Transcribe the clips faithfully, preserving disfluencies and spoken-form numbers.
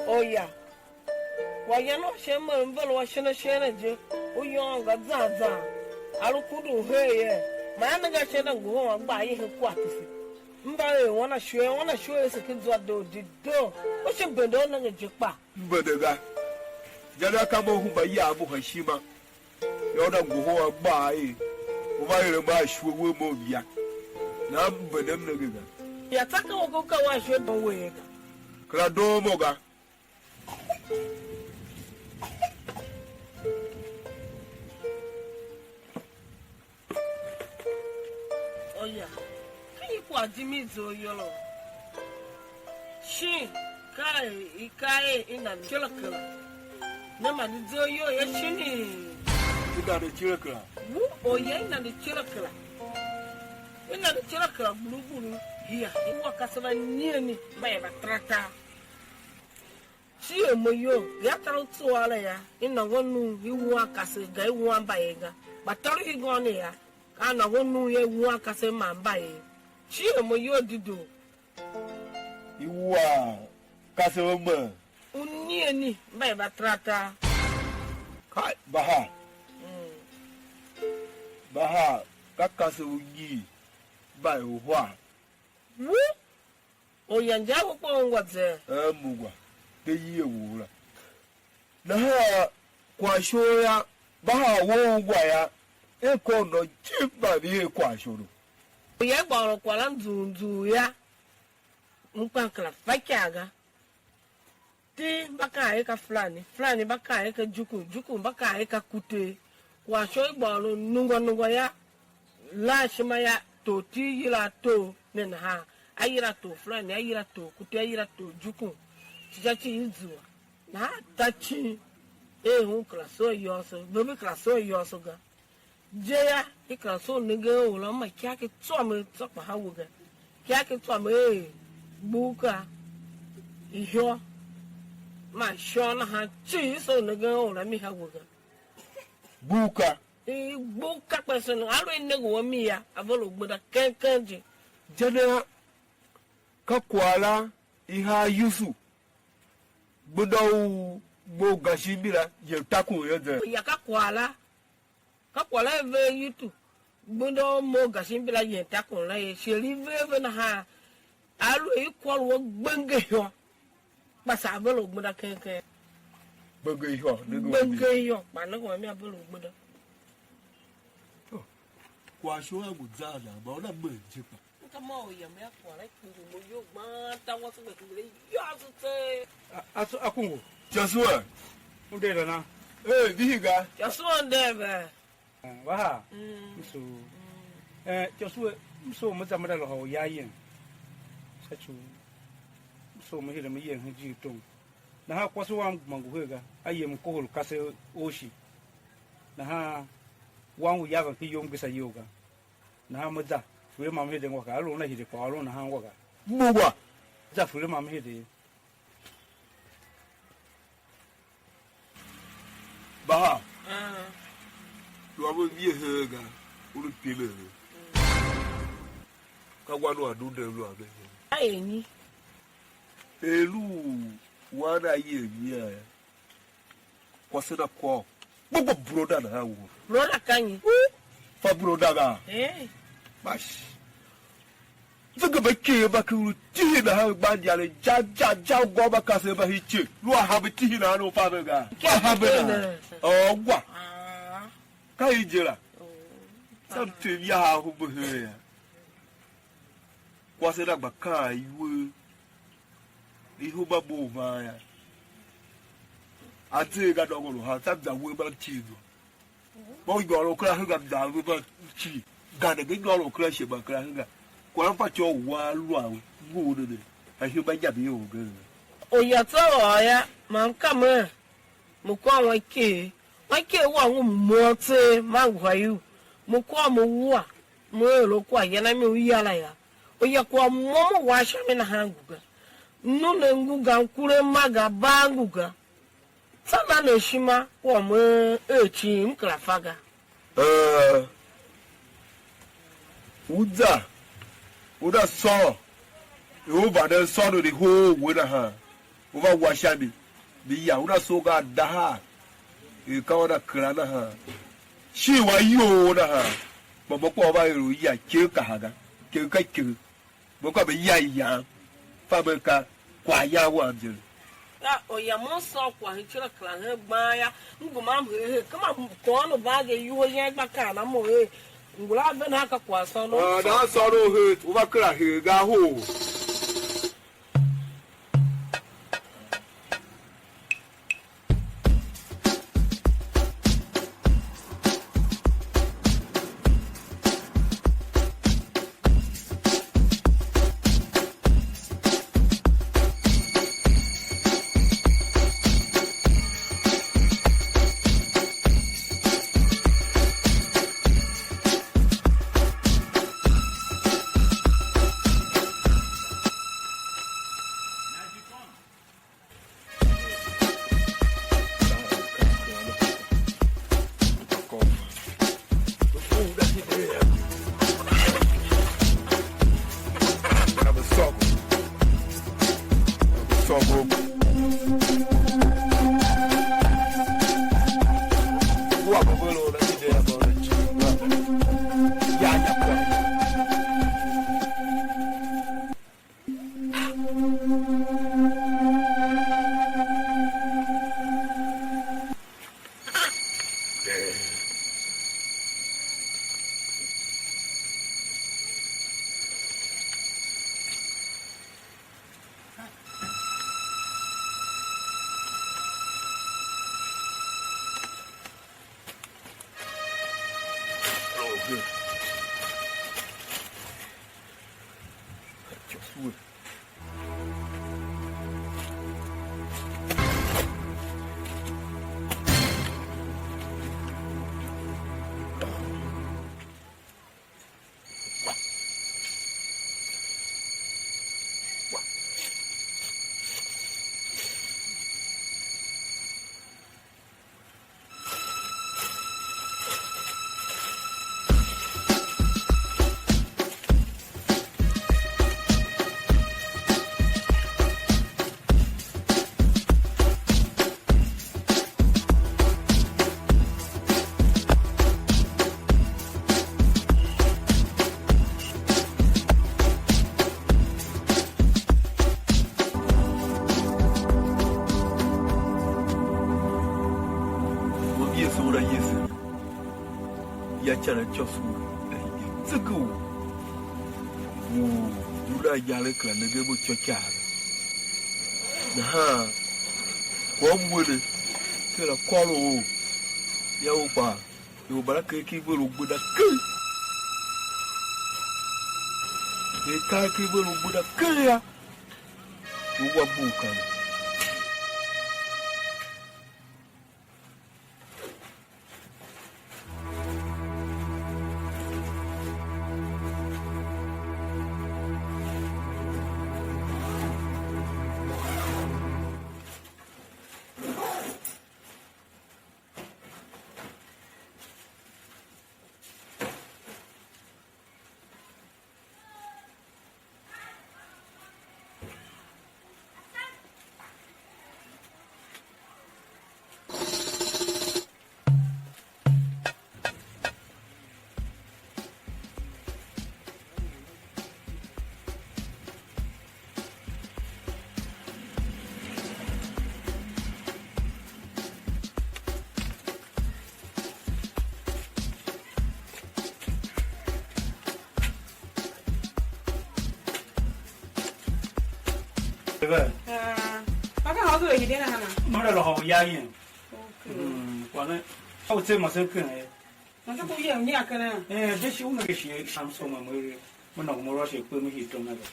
Oya, wayan u ashen mer mveren u ashen ashen ne je, u yôôn ga zan zan, a lu kudun her yee, man a nenge ashen a ngohol a gba a ye hen kwagh tese. M va er wan a shue, wan a shue ese ken zwa doo dedoo, u shi bende u nenge je kpa. M bende ga. Gadia ka mo hemba yam u ha ishima. Yô, una ngohol a gba a er, u va er a ma a shue we mo via. Nahan m bende m nenge ga. Ya tsa ka u ka wa shue ban we ga. Kera doo mo ga. Oya, ka nyi kwagh jim i zough yô? Shin ka er i ka er i nande kera kera? Ne man i zough iyol ye shinii? I nande kera kera. Wu oya i nande kera kera. I nande kera kera gburu gburu. Hia, i wa kasev anyieni mba er mba tar tar. Cier mo iyol, ya tar u tsuaa la yô, i nôngo num i wuan kasev ga, i wuan mbayev ga. Kpa tar u i gôôn ne yô, ka a nôngo num yô, i wuan kasev man mbayev. Cier mo iyol dedoo. I wuan kasev mbayev. U nyieni mbayev mba tar tar. Kai, Bahar. Mm. Bahar, ka kasev u nyiin mbayev uhar. Wu? Oyanjaa we kpa ungwa zee? Ee, m ungwa, de yie wou la. Nahan kwagh shon yô, Bahar we ungwa yô, e kon nô jim man ve er kwagh shon u. Oya gba ôron kwagh la nzughul nzughul yô, m kpa m kera fatyô ga. Ti mba kaan er ka Fulani, Fulani mba kaan er ka Jukun, Jukun mba kaan er ka Kuter. Kwagh shon i gba ôron nungwa nungwa yô, lan ishima yô, tor Tiv yila a tor ne nahan, a yila tor Fulani, a yila tor Kuter, a yila tor Jukun. Shi sha ci i zua, nahan ta cin er un kera soo ayôôso, ve ve kera soo ayôôso ga. Je yô, i kera soo nengen or la, ma ikyak ki tsô me tsô kpa ha we ga. Ikyak ki tsô me er gbuka ihô, man ishô nahan cii, i soo nengen or la mi ha we ga. Gbuka. I gbuka kpa i soo nengen, a lu i nenge u a mi yô, a ver u gbenda keng keng je. Je ne ka kwagh la i haa Yusu, gbenda u mo u gashi mbila, ye takun ye zee. Ya ka kwagh la. Ka kwagh la i ver Yusu, gbenda u mo u gashi mbila yen takun la ye, shi er i ver ve nahan, a lu er i kôr u a gbenge ihô, kpa saa ver u gbenda keng keng. Gbenge ihô, nenge u gbenge ihô, kpa nenge u a mi a ver u gbenda. To, kwagh shon a ngu zan nan, ma una mer je kpa. Ka ma u yam yô, kwagh la kpishi mo iyol gban, ta wase gba kpishi la yôôso tseegh. A, a, so, a kungu. Joshua. U de dana? Eh, vihi ga. Joshua u de ve. Eh, Vaha. Mm. M sugh. Mm. Eh, Joshua, m sugh me za me da lôhô u ya yen. Sha ci u m sugh me hide me yem hen ijiir tom. Nahan kwase wam gema ngu her ga, a yem mkohol kasev Oshi. Nahan wan u yaven ken iyol m gesa iyol ga. Nahan me za, fere mam hide ngwa ga, a lu una hide kpaa, a lu nahan ngwa ga. Bugwa. Za fere mam hide. Baha. Ah. Lu a ve vie hee ga, u lu pile ve. Ka wan u a dundem lu a ve hee. A er nyi? Er lu wan a ye via. Kwase na kwagh. Gbogbo broda nahan wo. Broda ka nyi? Fa broda ga. Eh. Bash. Ve gema ker mba ken lu tihi nahan gba injaregh ja, ja, ja, ugôô mba kasev mba hii ce. Lu a hambe tihi nahan u fa ve ga. Ke a hambe nahan. Ôô, gwa. Ah. Ka i je la. Oh. Tsô mtsem yaha ahumbe her ya. Kwase na gba kaan iwer, ihumba bo u van yô. A tser ga dôngo lu han, tsô za uwegh mba cii zwa. Mo u nyôron kera hen ga, za ve mba cii. Gande ge nyôron kera ishe mba kera hen ga. Kwagh fatyô u wan lu a ngur ne ne, a ihumba inja ve ior gen. Oya tsô ôô yô, man m ka mer, me kôr wan ikev. Wan ikev wam ngu môm tseegh, maa ngu ha iu. Me kôr me wua, me er u kwaghyan a mi u ya la yô. Oya kwagh môm u wan sha mi nahan ngu ga. Mnu ne ngu ga, mkurem ma ga, bar ngu ga. Tsô na ne ishima, kwagh me er cii, m kera fa ga. Eh, u za, u da sôr, er u vanden sôr u i hoo we nahan. U va wa sha mi, mi ya, una soo ga a dahar, er ka una kera nahan. Shin wa iyol nahan, kpa mo kpa u va er u ya, ikev kaha ga, ikev ka ikev. Mo kpa me ya yam, fa me ka kwaghyan wam je. Ka oya mo sôr kwagh hen kera kera hen gbaan ya, m gema m hee hee, kema m kôôn u van je iyuhe yen gba kaan a mo er, ngula a ve nahan ka kwagh sôn u. Ah, dan sôn u hee, u va kera hee ga hoo. Mo ngi a sungura Yesu, ya ican a ityôso u a hingir tseegh u, u lu a iyalegh kera nengen mo ityôkyaa ga. Nahan kwagh u we ne kera kôr u ya u kpa ior mbaraker ki ve lu gbenda keng. Er tar ki ve lu gbenda keng yô, u wa bugh kan. Ve. Ah, pa ka hôso ve hide nahan a? Mo la lôhô u ya yen. Okay. Mm, kwagh ne. A u tse ma se ken ye. Ma se ku yem nya kene? Eh, de shi una ke shi sham so ma mo re. Mo na mo ro shi kpe mo hi to na ga.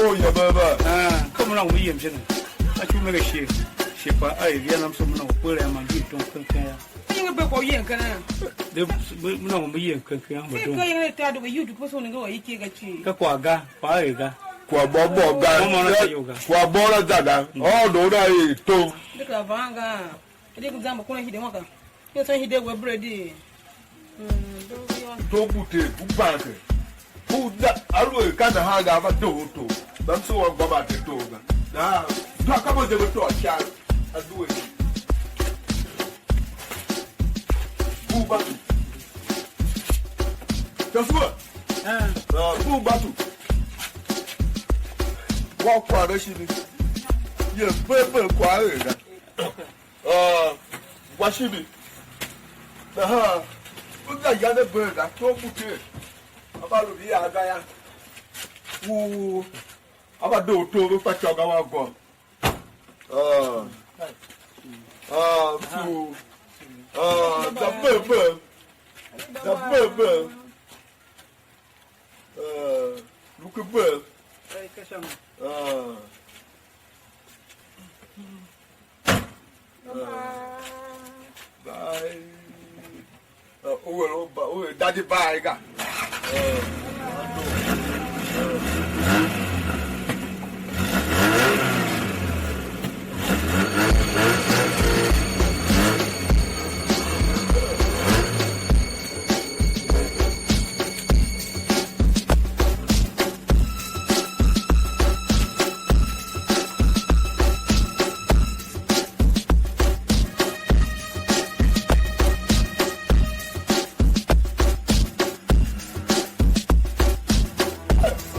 Oh, yeah, baba. Ah, come on, we yem jene. A chu me ga shi, shi pa a ivia nam so mo na ko re ma ndi ton ken ken ya. Yenge be ko yen kana. De mo na mo yen ken ken ya mo don. Ka yenge ta do YouTube so ne ga wa yike ga chi. Ka kwa ga, kwa e ga. Kwagh bôr bôr ga. Mama na ka yo ga. Kwagh bôr la za ga. Ôô, do na er tom. Ndi kera vaan ga. Ndi ku zan mba kuna hide waka. Yo san hide we bredi. Mm, do yo. To bu te, bu ban te. Bu da, aluer ka nahan ga, va doo to. Bam so wa gba ba te to ga. Na, do ka bo je be to a cha. A due. Bu ba tu. Joshua. Ah, bu ba tu. Wa kwagh a shi ni. Ye be be kwagh a er ga. Ah, wa shi ni. Nahan, u za ya ne be ga, to bu te. A va lu via ga ya. U, a va doo to ve fa chô ga wa gôm. Ah. Ah, tu. Ah, za be be. Za be be. Ah, lu ke be. Ah. Ah. Bye. Ah, u er u ba, u er daddy bye ga. Ah.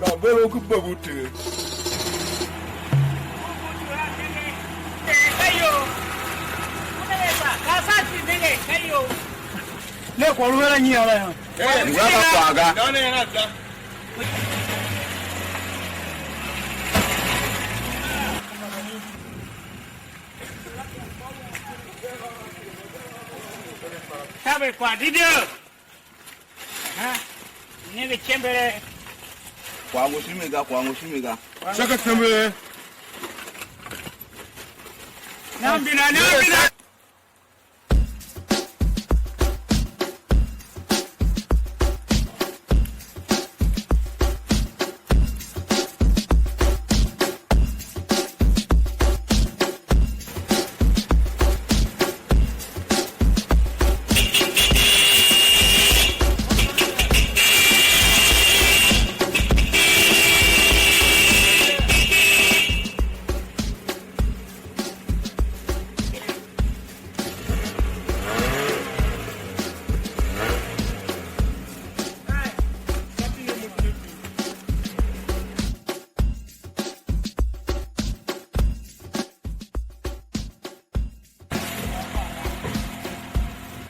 Na bere u ku gbe bu Tere. Ne kwagh lu her a nyi a la yô? Ngula ka kwagh ga. Taver kwagh dedoo. Aha. Nenge chembere. Kwagh ngu shimi ga, kwagh ngu shimi ga. Sha ka chembere. Nambina, nambina.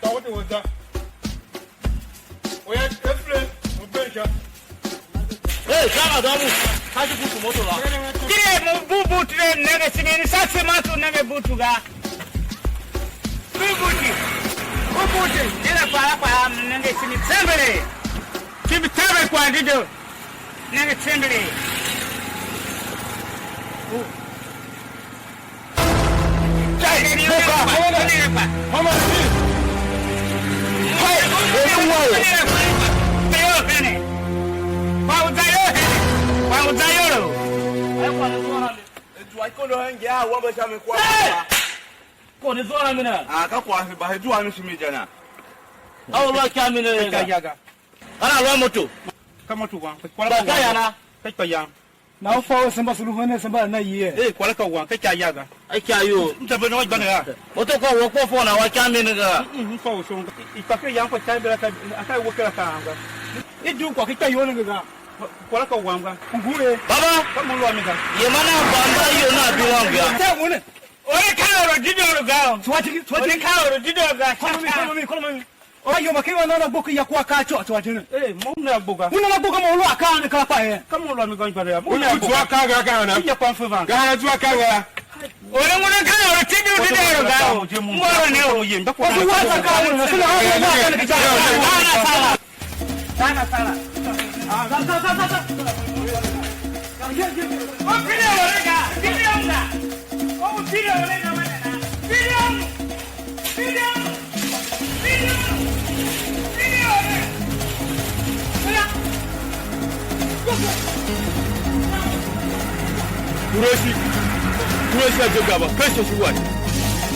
Ka u de u za. Oya, Efraim, mo ben sha. Hey, sha na damu. Ka shi butu moto la. Kile mo bu butu ne nenge simi ni sa se ma tu nenge butu ga. Bu butu. Bu butu. Nenge para para nenge simi tembele. Simi tembele kwa dido. Nenge tembele. Kai, boka. Mama ni. Kai, eri wayo. Kwa uzayo. Kwa uzayo. Zua ikondo hen ngi a wambe sha mi kwagh. Ko ni zua mi na. Ah, ka kwagh ba he zua mi shi mi je na. A u lu a ika mi ne. Ka yaga. Ana lu a moto. Ka moto wam. Ba ka ya na. Ka pa yam. Na u fa u se mba sulu hene se mba na yie. Eh, kwala ka wan, ka ika yaga. A ika yo. M ta be na wa gbana ga. Moto ko wo ko fo na wa ika mi ne ga. Mm, m fa u shon. I pa ke yam ko cha bela ka, a ka wo kera ka anga. I du ko ka ika yo ne ga. Kwala ka wam ga. Ngure. Baba. Ka mo lu a mi ga. Ye mana ba mba yo na bi wam ga. Ta wune. Ore ka oro didoro ga. Swati, swati. Ore ka oro didoro ga. Kono mi, kono mi, kono mi. Ora yô, ma ke wan nana gbo ken ya kua ka a côô côô je ne. Eh, mo m na gbo ga. U nana gbo ga ma u lu a kaa ne kar kpa ye. Ka mo lu a mi gôngo gbande ya. Mo m na gbo ga. Zua kaa ga, kaa na. Ki ya kpa m fe van. Kaa na zua kaa ga. Ore mo na ka ore ti du di de ro ga o. Mo ro ne o. Mo yem ba ko. Ko su wa sa ka ne, su na wa sa ka ne ki ja. Sana sana. Sana sana sana. O pide ore ga, pide ore ga. O pide ore ga, pide ore. Pide ore. Pide ore. Oya. Go, go. Kuroshi, kuroshi a je gaba, kashe shi wai.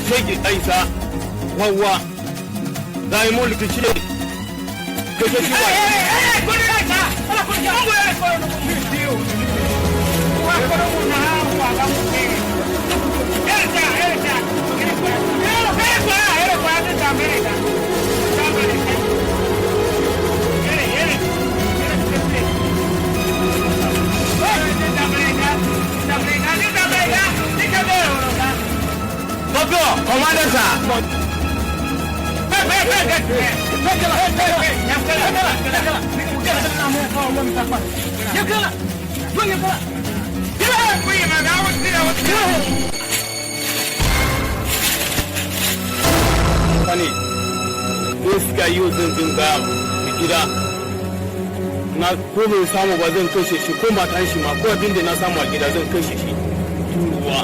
Shege a isa, wawa. Diamond kishi, kashe shi wai. Commander, sir. Kani, Yesu ka yu zan zan ga, gida. Na ko ve samu ba zan kashe shi, ko mbatashi ma, ko abin da na samu a gida zan kashe shi. Tuwa.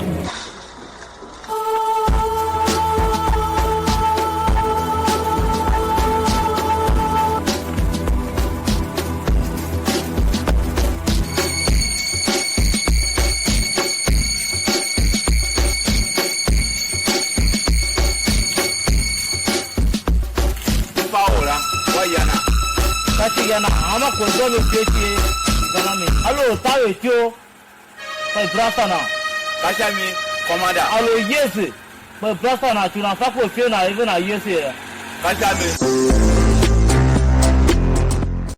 Paola, wa yana. Ka ci yana, ama ko zo ve pye ci, zana mi. Alo, ta ve tyo. Kpa Ibrahim sana. Ka sha mi, Commander. Alo, yes. Kpa Ibrahim sana, tuna fa ko fie na, even a yes ya. Ka sha mi.